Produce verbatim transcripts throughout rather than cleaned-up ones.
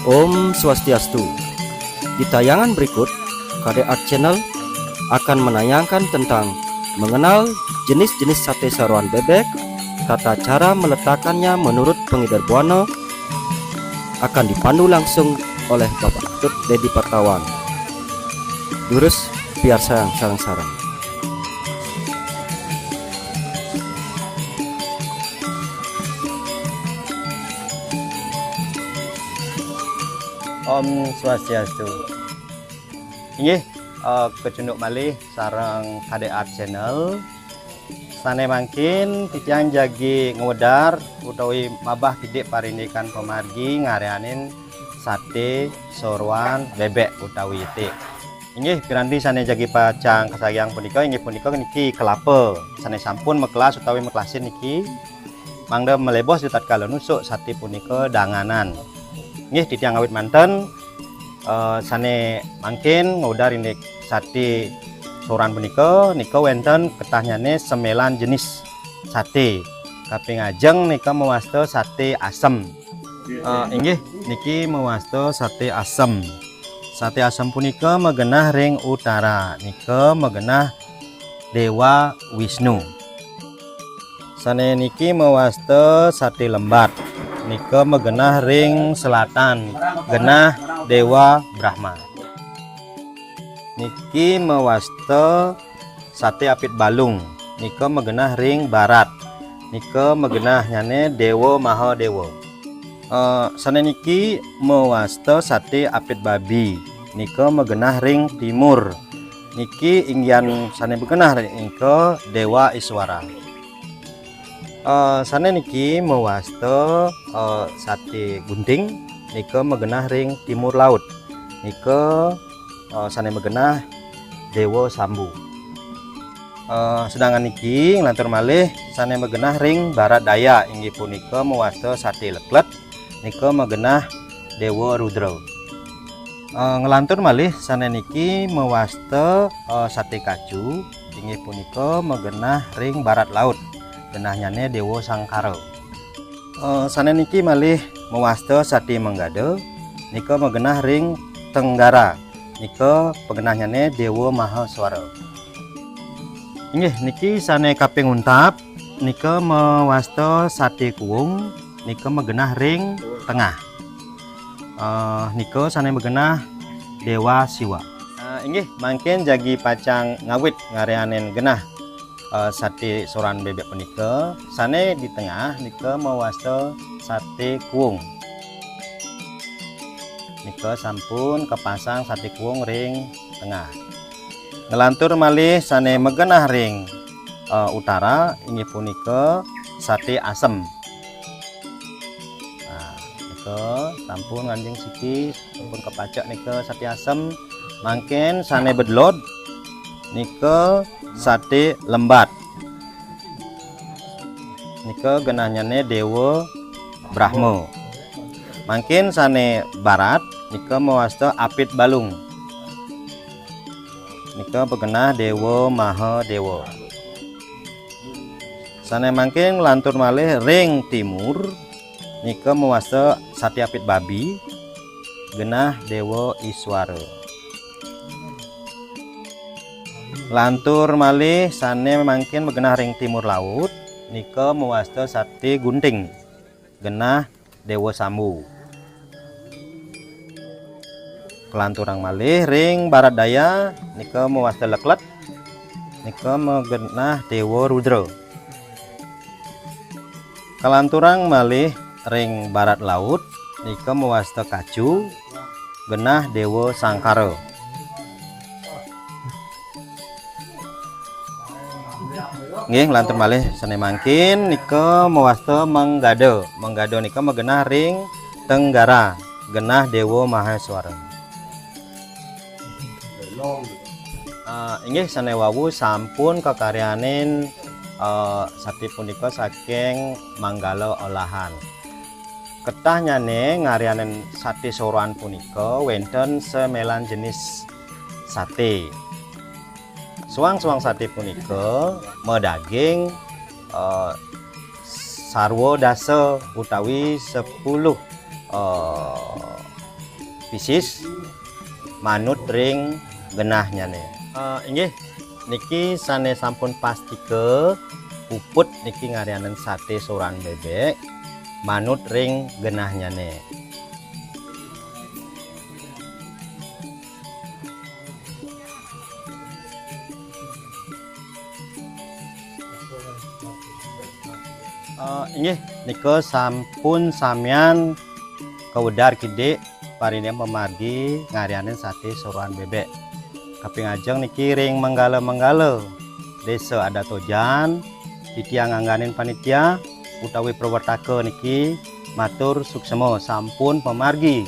Om Swastiastu. Di tayangan berikut, K D Art Channel akan menayangkan tentang mengenal jenis-jenis sate saruan bebek, tata cara meletakkannya menurut pengidar buana, akan dipandu langsung oleh Bapak Ketut Dedi Partawan. Durus piarsayang sareng-sareng. Om Swastiastu. Inggih, eh, kacunduk malih sareng K D Art Channel. Sane mangkin titiang jagi ngwedar utawi mabah kidik parindikan pamargi ngaryanin sate soruan bebek utawi itik. Inggih, piranti sane jagi pacang kasagiang punika inggih punika niki kelapa sane sampun mekelas utawi mekelasin niki. Mangda malebos ri tatkala nusuk sate punika danganan. Nggih, titiang ngawit manten, eh, sane mangkin ngudar indik sate soran punika, nika wenten ketahnyane semelan jenis sate. Kaping ajeng nika mawasta sate asem. Eh, inggih, niki mawasta sate asem. Sate asem punika magenah ring utara, nika magenah Dewa Wisnu. Sane niki mawasta sate lembat, nika magenah ring selatan, genah Dewa Brahma. Niki mawasta sate apit balung, nika magenah ring barat, nika magenahnyane Dewa Mahadewa. Eh, sane niki mawasta sate apit babi, nika magenah ring timur. Niki inggihan sane magenah ring ika Dewa Iswara. Eh, sane niki mawasta, eh, sate gunting, nika magenah ring timur laut. Nika, eh, sane magenah Dewa Sambu. Eh, sedangan niki nglantur malih sane magenah ring barat daya, inggih punika mawasta sate leklet, nika magenah Dewa Rudra. Eh, nglantur malih sane niki mawasta, eh, sate kacu, inggih punika magenah ring barat laut, genahnyane Dewa Sangkara. Eh, sane niki malih mawasta sate menggada, nika magenah ring tenggara, nika pagenahnyane Dewa Mahaswara. Inggih, niki sane kaping untap, nika mawasta sate kuung, nika magenah ring tengah. Eh, nika sane magenah Dewa Siwa. Eh, inggih, mangkin jagi pacang ngawit ngaryanin genah, eh, sate soran bebek punika. Sane di tengah nika mawasta sate kuung. Nika sampun kapasang sate kuung ring tengah. Nglantur malih sane magenah ring, eh, utara, inggih punika sate asem. Nah, nika sampun nganjeng siki, sampun kapacak nika sate asem. Mangkin sane bedlod nika sate lembat. Nika genahnyane Dewa Brahma. Mangkin sane barat nika mawasta apit balung. Nika pagenah Dewa Mahadewa. Sane mangkin nglantur malih ring timur, nika mawasta sate apit babi, genah Dewa Iswara. Nglantur malih sane mangkin magenah ring timur laut, nika mawasta sate gunting, genah Dewa Sambu. Kalanturang malih ring barat daya, nika mawasta leklet, nika magenah Dewa Rudra. Kalanturang malih ring barat laut, nika mawasta kacu, genah Dewa Sangkara. Nggih, nglantur malih sané mangkin nika mawasta Menggada. Menggada nika magenah ring Tenggara, genah Déwa Mahaswara. Ah, inggih, sané wau sampun kakaryanin, eh, saté punika saking manggala olahan. Ketahnyané ngaryanin saté sorohan punika wénten samélan jenis saté. Soang-soang saté punika madaging, eh, sarwa dasa utawi sepuluh, eh, pisis manut ring genahnyané. Eh, inggih, niki sané sampun pastika puput niki ngaryanin saté sorohan bébék manut ring genahnyané. Eh, inggih, nika sampun samian kawedar kidik parindikan pamargi ngaryanin saté sorohan bébék. Kaping ajeng niki ring manggala-manggala Désa Adat Tojan, titiang ngangganin panitia utawi prawartaka niki matur suksema sampun pamargi,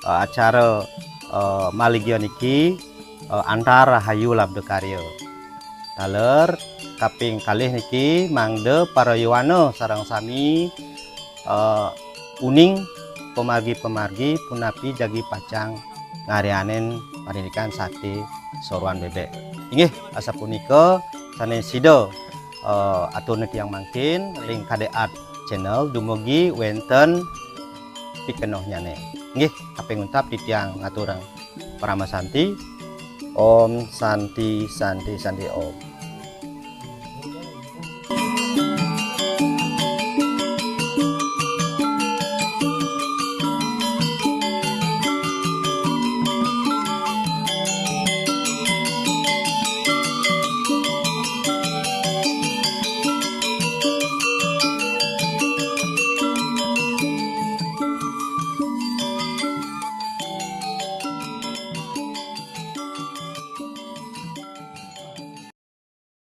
eh, acara, eh, maligia niki, eh, antar rahayu labda karya. Taler kaping kalih niki mangda para yowana sareng sami, eh, uning pamargi-pamargi punapi jagi pacang ngaryanin parindikan saté sorohan bébék. Inggih, asapunika sané sida, eh, aturna tiang mangkin ring Kadek Art Channel dumugi wénten pikenohnyané. Inggih, kaping untat titiang ngaturang parama santi. Om Santi, Santi, Santi Om.